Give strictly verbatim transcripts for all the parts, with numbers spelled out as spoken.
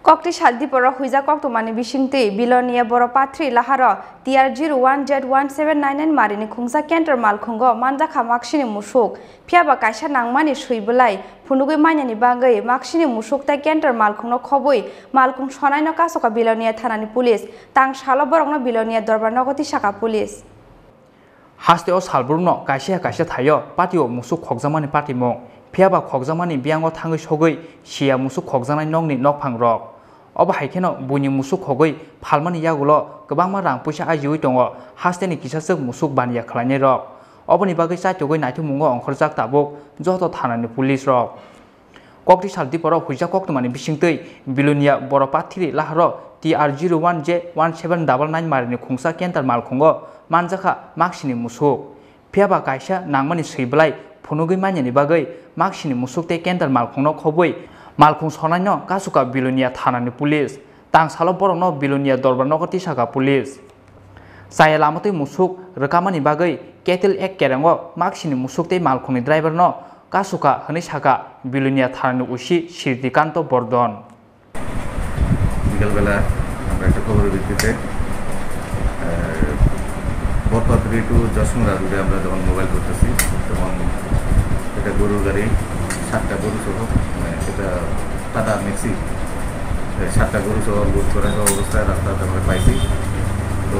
Kokti sal diporo huijak koktwmani bisingtwi Bilonia Boro Pathri Laharo T R zero one Z one seven nine nine marini khungsa Canter malkhungo manjakha maksini musuk. Phiyaba kaisa nangmani swi bwlai phunugwi manyani bagwi maksini musuk tei Canter malkhungno khobwi malkhung sonaino kasoka Bilonia thanani police. Tang salo borokno Bilonia dorbar nogo tisaka police. Haste o salbrumno kaisa ya kaisa thaio patio musuk khokjakmani patimung. Phiyaba khokjakmani biyango thangwi sogwi siya musuk khokjaknai nokni nokphangrok. Obo hai kheno buini musuk khogwi phalmani yagulo kwbangma rang puisa ajiwi tongo hasteni kisaswk musuk baniya khlainairok. Oboni bagwi chaitugwi naithokmungo ongkhorjak tabuk joto thanani police rok. Kokti sal diporo huijak koktwmani bisingtwi Bilonia Boro Pathri Laharo T R zero one J one seven double nine marini khungsa Canter malkhungo manjakha maksini musuk. Phiyaba kaisa nangmani swi bwlai phunugwi manyani bagwi maksini musuk tei Canter malkhungno khobwi malkhung sonaino kasoka Bilonia thanani police. Tang salo borokno Bilonia dorbar nogo tisaka police. Chaya lama twi musuk rwkamani bagwi Kettle ek kerengo maksini musuk tei malkhungni driverno kasoka hwnwi saka Bilonia thanani O C Sritikanto Bordon. বিকালবেলা আমরা একটা খবরের ভিত্তিতে, আহ, বরপাত্রী টু যশমুরা রোডে আমরা যখন মোবাইল করতেছি, তখন একটা গরুর গাড়ি, সাতটা গরু সহ, মানে, এটা টাটা ম্যাক্সি, এই সাতটা গরু সহ লোড করা সহ অবস্থায় রাস্তাতে আমরা পাইছি। তো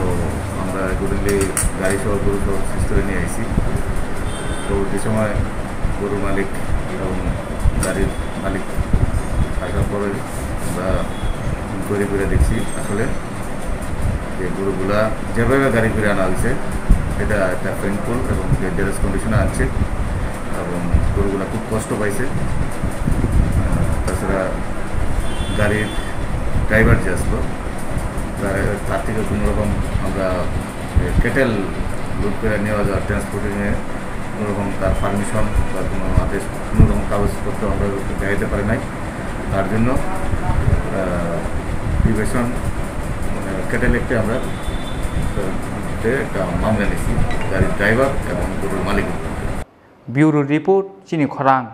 আমরা অ্যাকর্ডিংলি গাড়ি সহ গরু সহ সিজ করে নিয়ে আইছি। পরবর্তী সময় গরুর মালিক এবং গাড়ির মালিক আসার পরে আমরা ঘুরে ঘুরে দেখছি আসলে যে গরুগুলা যেভাবে গাড়ি করে আনা হয়েছে, এটা একটা পেইনফুল এবং ডেঞ্জারাস কন্ডিশনে আনছে এবং গরুগুলা খুব কষ্ট পাইছে। আহ, তাছাড়া গাড়ির ড্রাইভার যে আসলো, তার, তার থেকে কোনো রকম আমরা, এ, ক্যাটেল লোড করে নেওয়া যাওয়া, ট্রান্সপোর্টিংয়ে কোনো রকম তার পারমিশন বা কোনো আদেশ, কোনো রকম কাগজপত্র আমরা দেখাইতে পারি নাই। তার জন্য, আহ, ডিভিশন, আহ, ক্যাটেল অ্যাক্টে আমরা, আহ, তে একটা মামলা নিয়েছি গাড়ির ড্রাইভার এবং গরুর মালিক। Bureau report, Chini Khorang.